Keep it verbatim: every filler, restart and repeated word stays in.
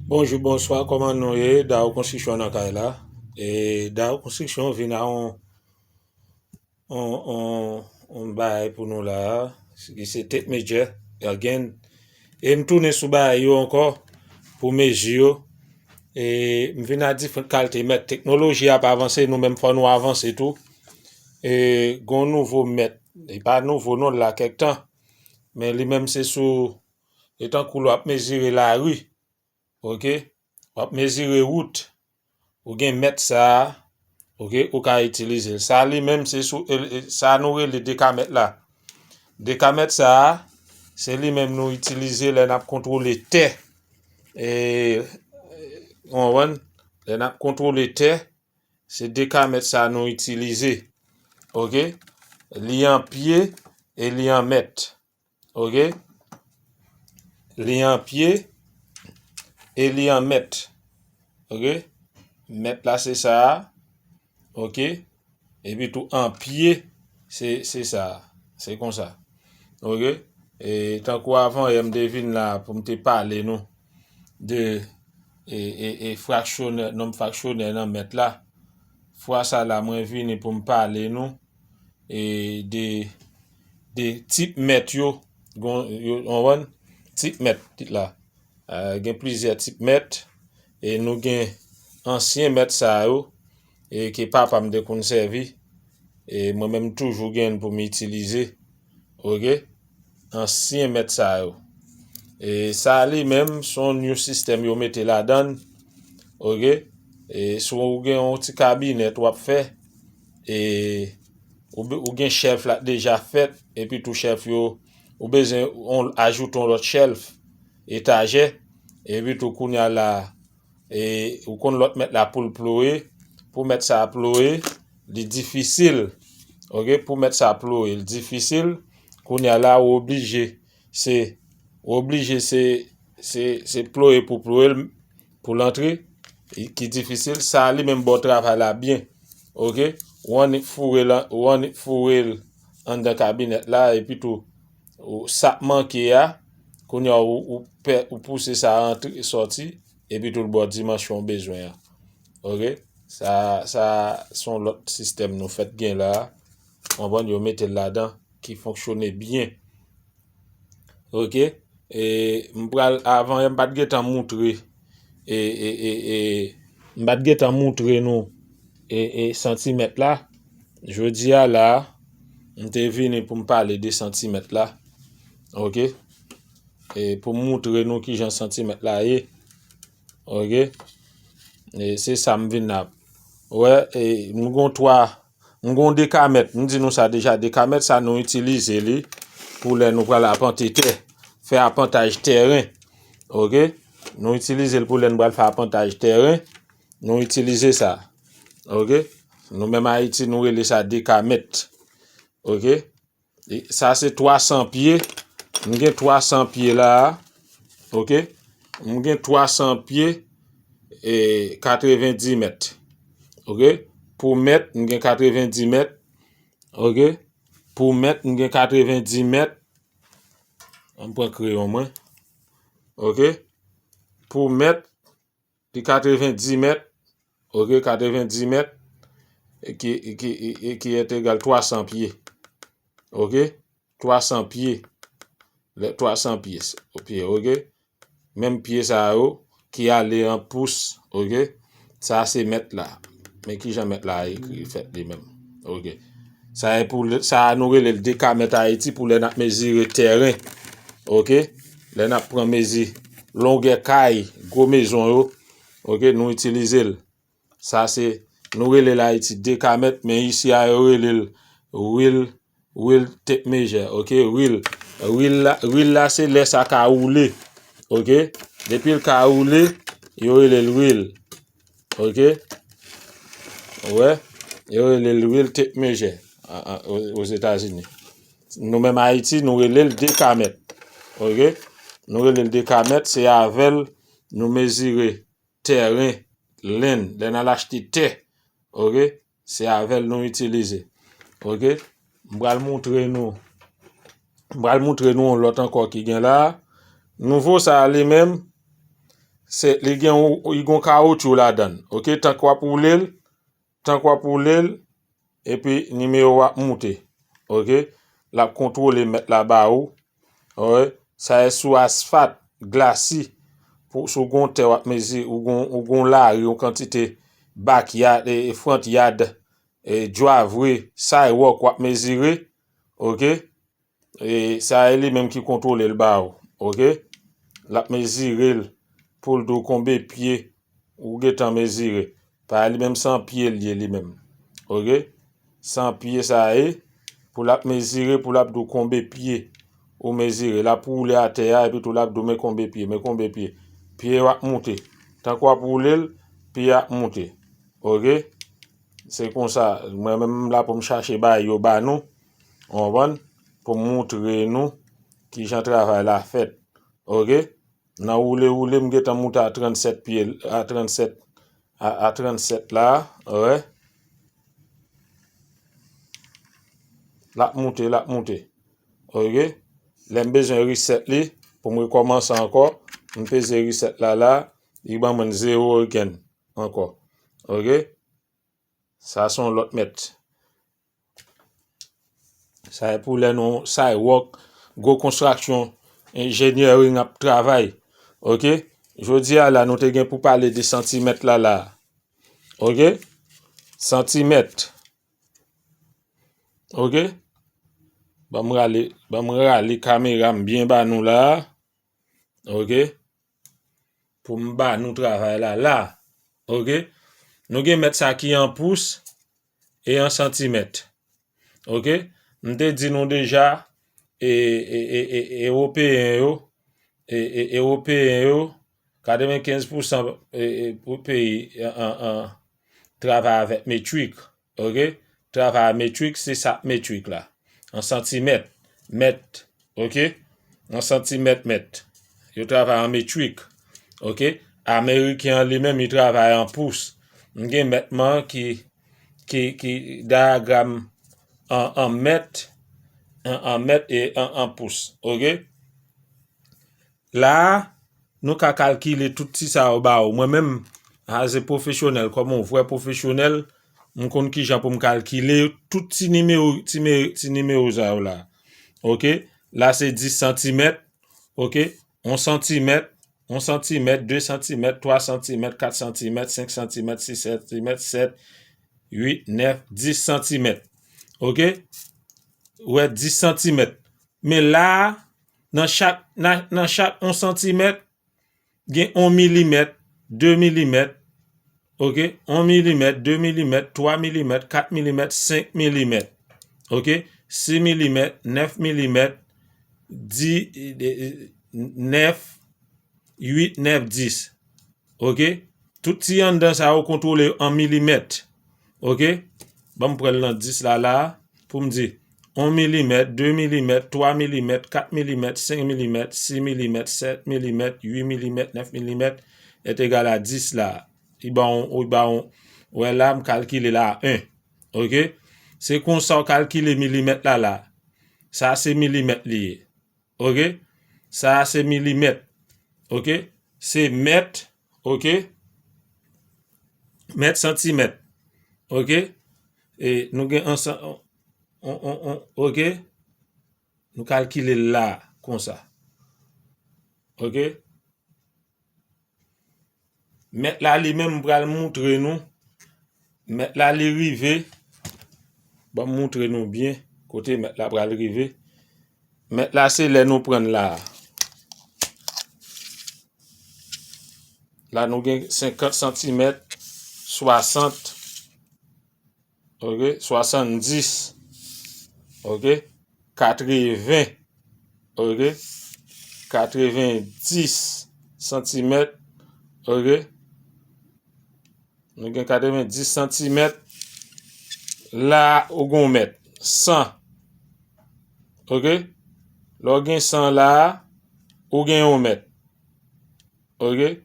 Bonjou, bonswa, kòman nou ye? Dao Konstriksyon nan kay la. E Dao Konstriksyon vin a on, on, on, on bagay pou nou la, ki se tape measure, again. E m tounen sou bagay yo ankò, pou mezi yo. E m vin a diferan kalite mèt. Teknoloji ap avanse, nou menm fò nou avanse tou. E gon nouvo mèt, li pa nouvo non, l la kèk tan. Men li menm se sou, e tankou lè w ap mezire lari, oke? W ap mezire wout, ou gen mèt sa a, oke? Ou ka itilize l. Sa li menm se sou, e, e, sa nou rele dekamèt la. Dekamèt sa a, se li menm nou itilize lè n ap kontwole tè. E, ou konprann? Lè n ap kontwole tè, se dekamèt sa a nou itilize. Oke? Li an pye e li an mèt. Oke? Li an pye e li an mèt. Oke? Mèt la se sa a. Oke? Epi tou an pye, se, se sa a. Se konsa. Oke? E tankou avan yè m te vin la pou m te pale nou de e, e, e fraksyonè, nonb fraksyonè nan mèt la. Fwa sa la, mwen vini pou m pale nou e de, de tip mèt yo, gon, yo, w konprann? Tip mèt la. Eh, gen plizyè tip mèt, e nou gen ansyen mèt sa yo, e ke papa m te konn sèvi, e mwen menm toujou gen pou m itilize. Oke? Ansyen mèt sa yo. E sa li menm, se yon new system yo mete ladan l. Oke? E si w gen yon ti kabinèt w ap fè, e ou, be- ou gen shelf la deja fèt, epi tou shelf yo, ou bezwen on, ajoute yon lòt shelf, etajè, epi tou kounye a la, e ou konn lòt mèt la pou l ploye, pou mèt sa a ploye, li difisil. Oke, pou mèt sa a ploye, li difisil. Kounye a la, ou oblije, se, ou oblije se, se, se ploye pou ploye l, pou l antre, ki difisil. Sa li menm ba w travay la byen. Oke, ou annik foure l, ou annik foure l anndan kabinèt la, epi tou, ou, sa k manke a, kounye a, ou, ou, pè, ou pouse sa antre, sòti, epi tou l ba w dimansyon w bezwen an. Oke? Sa, sa, se yon lòt sistèm nou fèt gen la a. Konprann? Yo mete l ladan, ki fonksyone byen. Oke? E m pral, avan yè, m pa t gentan moutre, e, e, e, e, m pa t gentan moutre nou, e, e, santimèt la. Jodi a la, m te vini pou m pale de santimèt la. Oke? E pou m moutre nou kijan santimèt la ye. Oke? E se sa m vin ap. Wè, e, m gon twa, m gon dekamèt. M di nou sa deja, dekamèt sa nou itilize li pou lè nou pral apante tè, fè apantaj tèren. Oke? Nou itilize l pou lè nou pral fè apantaj tèren. Nou itilize sa. Oke? Nou menm Ayiti, nou rele sa dekamèt. Oke? E sa se twa san pye. M gen twa san pye la a. Oke? M gen twa san pye e katrevenndis mèt. Oke? Pou mèt, m gen katrevenndis mèt. Oke? Pou mèt, m gen katrevenndis mèt. Ann pran kreyon mwen. Oke? Pou mèt, li katrevenndis mèt. Oke, katrevenndis mèt. E ki, e ki, e, e ki est egal twa san pye. Oke? Twa san pye. Lè twa san pye. Pye, oke? Menm pye sa yo ki ale an pous, oke? Sa se mèt la. Men kijan mèt la ekri, fèt li menm. Oke. Sa e pou lè, sa nou rele l dekamèt Ayiti pou lè n ap mezire tèren. Oke? Lè n ap pran mezi longè kay, gwo mezon yo. Oke? Nou itilize l. Sa se, nou rele l Ayiti dekamèt, men isi a yo rele l real, real tape measure, oke, real. Real la, real la se lè sa ka woule, oke. Depi l ka woule, yo rele l real, oke. Ou wè, yo rele l real tape measure, a, a, o, Ozetazini. Nou menm Ayiti, nou rele l dekamèt, oke. Nou rele l dekamèt, se avè l nou mezire tèren, land, lè n al achte tè, oke, se avè l nou itilize. Oke, m pral moutre nou, m pral moutre nou yon lòt ankò ki gen la. Nouvo sa a li menm, Se, li gen yon, li gen yon kawotchou ladan l. Oke, tank w ap woule l, tank w ap woule l, epi nimewo a ap moute. Oke, l ap kontwole mèt la ba ou. Oke, sa e sou asfalt, glasi, pou, si w gen yon tè w ap mezi, ou gen, ou gen yon lari, yon kantite backyard, e, e front yard, e driveway, sidewalk w ap mezire. Oke, e sa e li menm ki kontwole l ba ou. Oke, l ap mezire l pou l di w konbe pye ou gentan mezire. Pa li menm se an pye l ye li menm. Oke, se an pye sa ye, pou l ap mezire, pou l ap di w konbe pye ou mezire. L ap woule atè a, epi tou l ap di w men konbe pye, men konbe pye. Pye w ap moute. Tank w ap woule l, pye ap moute. Oke, se konsa, mwen menm m la pou m chache bagay yo ba nou, w konprann, pou m moutre nou kijan travay la fèt. Oke, nan woule woule, m gentan moute a trannsèt pye, a trannsèt, a, a trannsèt la, wè. L ap moute, l ap moute. Oke, lè m bezwen reset li, pou m rekòmanse ankò, m peze reset la la, li ban mwen zewo again ankò. Oke, sa se yon lòt mèt. Sa e pou lè nou sidewalk, gwo konstraksyon, engineering ap travay. Oke, jodi a la, nou te gen pou pale de santimèt la la. Oke, santimèt. Oke, ban m rale, ban m rale kamera m byen ba nou la. Oke, pou m ba nou travay la la. Oke, nou gen mèt sa ki an pous e an santimèt. Oke, m te di nou deja, e, e, e, e, ewopeyen yo, e, e, ewopeyen yo, katrevenkenz pousan, e, e, pou peyi, an, an, an, travay avèk metrik. Oke, travay a metrik, se sa k metrik la. An santimèt, mèt, oke, an santimèt, mèt. Yo travay an metrik. Oke, ameriken an li menm, li travay an pous. M gen mèt mwen ki, ki, ki dayagram an, an mèt, an, an mèt e an, an pous. Oke, la a, nou ka kalkile tout ti sa yo ba ou. Mwen menm, as a pwofesyonèl, kòm yon vrè pwofesyonèl, m konn kijan pou m kalkile tout ti nimewo, ti me-, ti nimewo sa yo la. Oke, la se dis santimèt. Oke, yon santimèt, yon santimèt, de santimèt, twa santimèt, kat santimèt, senk santimèt, sis santimèt, sèt, uit, nèf, dis santimèt. Oke, ou wè dis santimèt. Men la a, nan chak, nan, nan chak yon santimèt, gen yon milimèt, de milimèt, oke, yon milimèt, de milimèt, twa milimèt, kat milimèt, senk milimèt, oke, sis milimèt, nèf milimèt, di, nèf, uit, nèf, dis. Oke? Tout ti anndan sa yo kontwole an milimèt. Oke? Ban m pran l nan dis la la a pou m di yon milimèt, de milimèt, twa milimèt, kat milimèt, senk milimèt, sis milimèt, sèt milimèt, uit milimèt, nèf milimèt, est égal à dis la. Li ba w, li ba w, wè la, m kalkile la a en. Oke? Se konsa w kalkile milimèt la la. Sa se milimèt li ye. Oke? Sa a se milimèt. Oke? Se mèt. Oke? Mèt, santimèt. Oke? E nou gen ansan-, on, on, on, oke? Nou kalkile l la konsa. Oke? Mèt la li menm m pral moutre nou. Mèt la li rive. Ban m moutre nou byen kote mèt la pral rive. Mèt la se lè nou pran l la a. La nou gen senkant santimèt, swasant, oke, swasanndis, oke, katreven, oke, katrevendis santimèt, oke. Nou gen katrevendis santimèt. La, ou gen yon mèt. San. Oke? Lè w gen san la a, ou gen yon mèt. Oke?